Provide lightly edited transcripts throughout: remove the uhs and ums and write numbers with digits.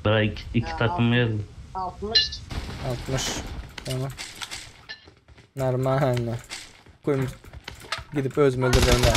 Bira iki, iki takım geldi. 60. 60. Tamam. Normal. Koyayım. Gidip özüm öldüreceğim ben.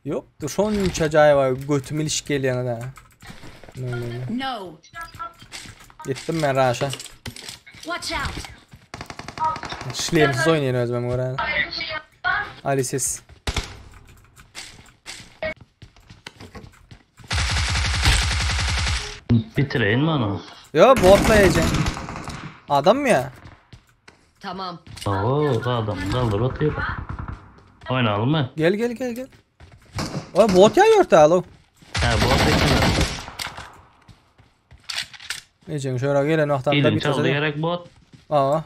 Yoktu. Şonça jaý var. Götüm ilişik gelýän da. No, no, no. No. Gittim ben Raşa. Watch out. Şlemsiz oynayın özüm görä. Ali siz. Bitireyim mi onu? Yo botla yiyeceğim. Adam mı ya? Tamam. Oo adam kaldır atıyor. Oynayalım mı? Gel gel gel gel. O bot ya yorta alo. He bu atıyor. Ejeng şöyle gelen wagtanda Elin bir çaldı gerek bot. Aa.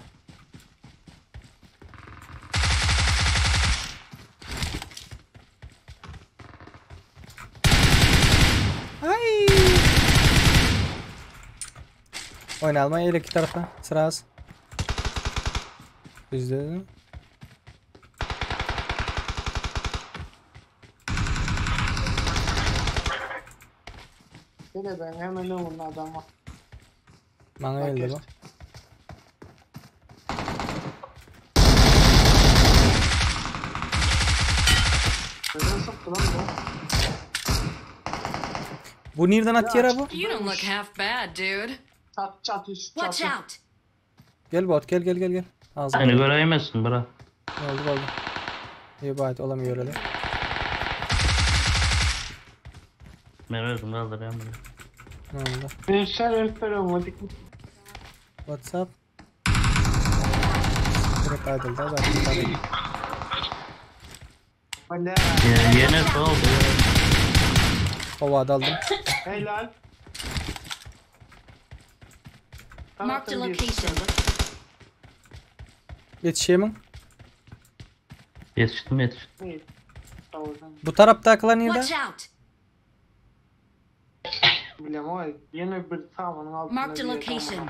Ay. Oynalma el iki tarafa sıraz. Bizde. Yine ben hemen önümde adam var. Bana Bak geldi bu. geçti. Neden sıktı lan bu? Bu nereden at yere bu? You don't look half bad, dude. Çat çat üst Watch çatı. out. Gel bot gel gel gel gel. Ağzına. Seni göremezsin bra. Ne oldu oldu. İyi bayt olamıyor öyle. Ben öldüm kaldırayım bunu. Ne oldu? Sen ölüp olmadık. WhatsApp. Direkt ayrıldı zaten. Tabii. Helal. Yine oldu ya. Hova aldım. Helal. Marked a Taraftan bir location. çıkardı. Yetişeyim mi? Yetiştim yetiştim. Değil. Oradan Bu tarafta nerede? Watch out. bilmem ama yine bir tavanın altında Marked a bir location.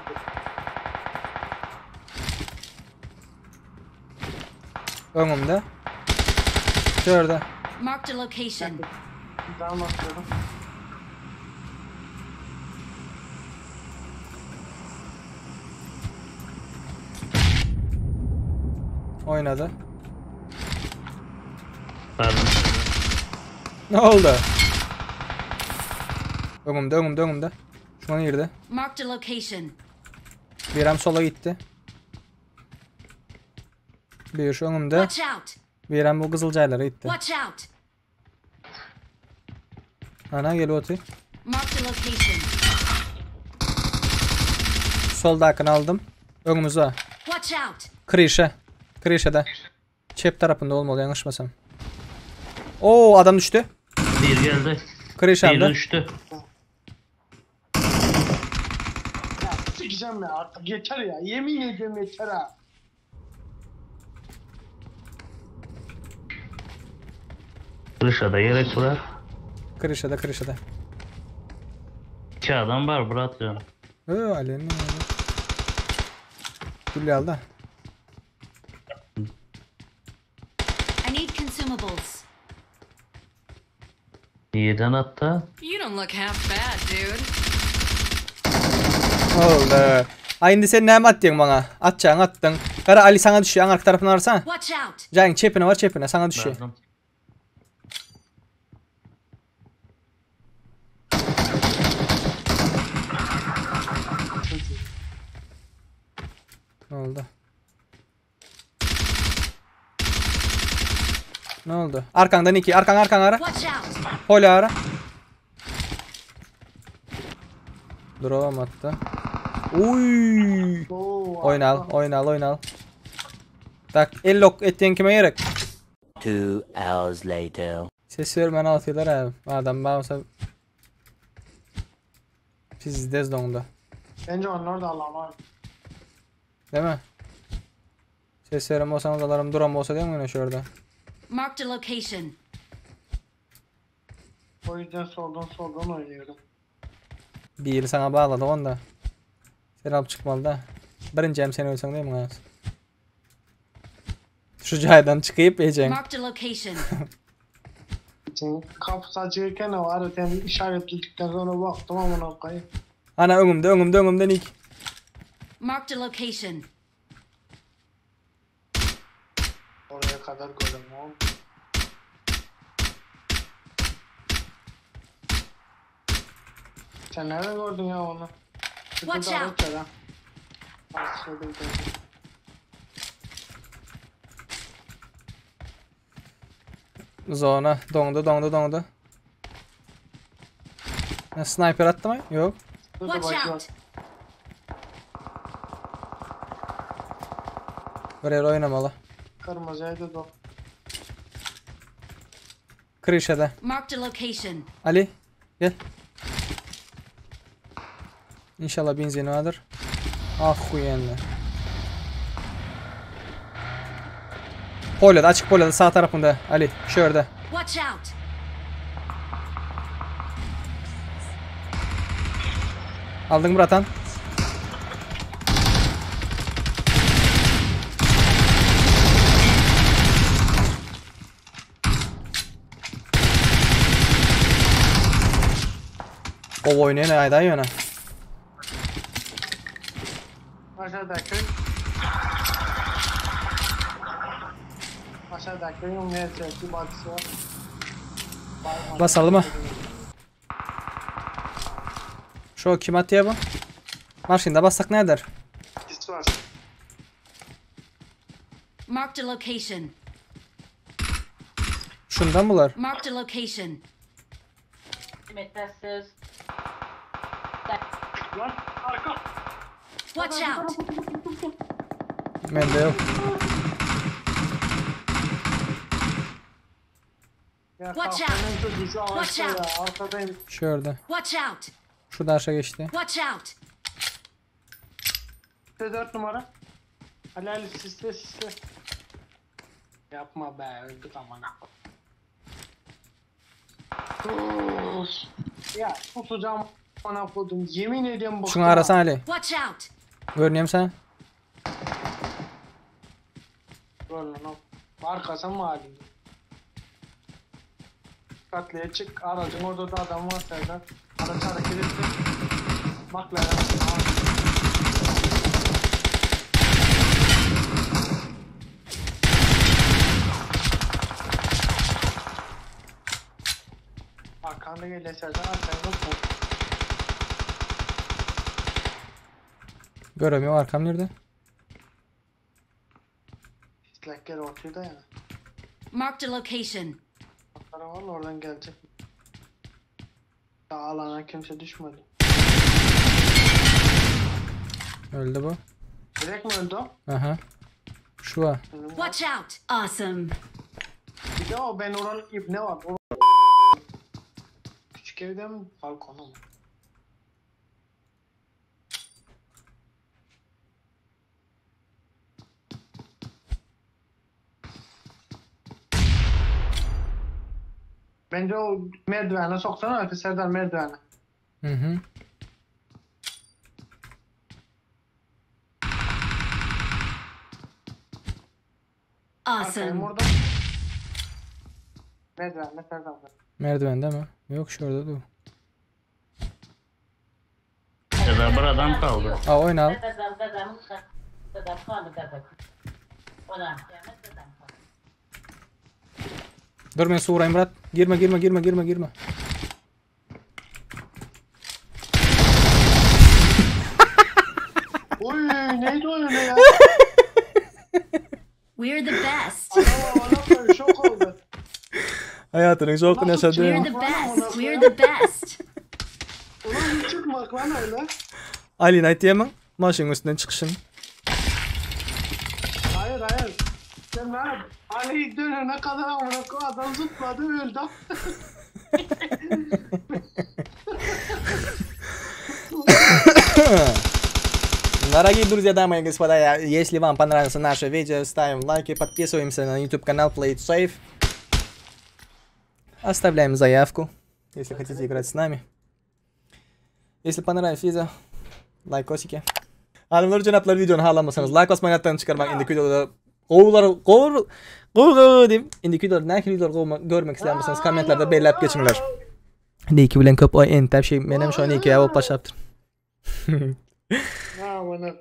tavan. Önümde. Şurada. Marked a location. Daha bakıyorum. Oynadı. Pardon. Ne oldu? Önümde önümde önümde. Şu an girdi. Marked a location. Birem sola gitti. Bir şu önümde. Watch out. Birem bu Kızılcaylara gitti. Watch out. Ana gel otur. Marked a location. Solda aldım. Önümüze. Watch out. Krişe. Krişe'de. Çep tarafında olmalı yanlışmasam. Oo adam düştü. Bir geldi. Krişem'de. Bir düştü. Ya sikeceğim ya artık yeter ya. Yemin ediyorum yeter ha. Dışarıda gerek var. Krişe'de Krişe'de. İki adam var bırak ya. Ee, Ali'nin Gülü aldı. I need consumables. Yeden hatta. You don't look half bad, dude. Oldu. Ay indi sen näme atdyň bana? Atçaň atdyň. Gara Ali sana düşüyor. Arka tarafına arsana. Watch out. Can çepine var çepine sana düşüyor. Pardon. Ne oldu? Ne oldu? Arkandan iki. Arkan arkan ara. Watch out. Poli ara. Drone attı. Uy. Oo, Oyna al, oyna al, oyna al. Tak, el ok ettiğin kime gerek? Two hours later. Ses vermeni atıyorlar abi. Adam ben olsa Pizdez dondu. Bence onlar da Allah var. Değil mi? Ses verem olsam odalarım duram olsa değil mi yine şurada? Marked a location. O yüzden soldan soldan oynuyorum. Bir yıl sana bağladı onda. Sen alıp çıkmalı da. Birinci hem sen ölsen değil mi Gayas? Şu caydan çıkıp yiyeceksin. Marked a location. Senin kapısı açıkken var ya sen işaretledikten sonra baktım amına koyayım. Ana öňümde öňümde öňümde Nick. Marked a location. Oraya kadar göremiyorum. Sen nerede gördün ya onu? Şurada Watch da out. araç var ha. Başladı bir tane. Zona doňdy doňdy doňdy. Ha, Sniper atdy mı? Yok. Şurada Watch bak var. out! Bir ýer oýnamaly. Kırmızı evde dok. Krişede. Marked a location. Ali gel. İnşallah benzin vardır. Ah huyenli. Polada açık polada sağ tarafında Ali şurada. Watch out! Aldın bratan. O oynayan aydan yana. Aşağıdaki. Aşağıdaki umumiyet bakısı var. Var- Basalım mı? Şu kim atıyor bu? Maşında bassak ne eder? Sis var. Marked a location. Şundan bular. Marked a location. Lan arka. Watch out! Bende yok. Ya Watch kahvenin çocuğu şu Watch ağaçta out. ya arkadayım. Şurada. Watch out! Şurada aşağı geçti. Watch out! 4 numara. Ali Ali sisle sisle. Yapma be öldük amına. Uf. Ya tutacağım amına kodum. Yemin ediyorum bıktım. Şunu arasan Ali. Watch out! Görünüyorum sen. Dur lan o. Arkası mahallinde. Katlıya çık. Aracın orada da adam var Serdar. Araç hareket etti. Bak lan. Arkanda geliyor Serdar. Arkanda yok mu? Göremiyorum arkam nerede? Slacker ortada ya. Marked a location. Para var oradan gelecek. Daha alana kimse düşmedi. Öldü bu. Direkt mi öldü o? Aha. Şu var. Watch out! Awesome. Bir de o ben oranın ibne var. O... Küçük evde mi? Balkona mı? Bence o merdivene soksana öte Serdar merdivene. Hı hı. Arkayım Awesome. orada. Merdivende Serdar. Merdivende mi? Yok şurada dur. Serdar bir adam kaldı. Aa oyna al. Dur ben su vurayım Murat. Girme girme girme girme girme. Oy neydi o öyle ya? We're the best. Adam ona koyuyor, şok oldu. Hayatının şokunu Nasıl yaşadı. We're the best. We're the best. Ulan hiç çıkmak lan öyle. Ali Knight diyemem. Maşın üstünden çıkışın. Hayır hayır. Sen ne yap? Ali dönene kadar amına koy adam zıpladı öldü. Дорогие друзья, дамы и господа, если вам понравилось наше видео, ставим лайки, подписываемся на YouTube канал Play It Safe. Оставляем заявку, если хотите играть с нами. Если понравилось видео, лайкосики. Hanımlar jenaplar videony halamasaňyz like basmagy ýatdan çykarmaň. Indiki videoda Gowular gowy gowy gowy diýip indiki wideolarda nähili wideolar gowy görmek isleýän bolsaňyz kommentlarda belläp geçiňler. Niki bilen köp oý entäp şey menem şo Niki'ye bolup başlapdyr.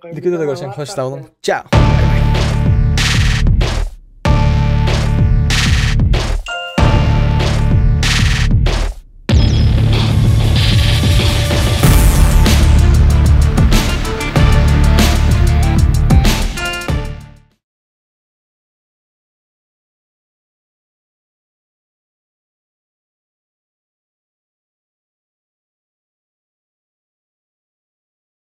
Indiki wideoda görşeň hoş sag boluň. Ciao.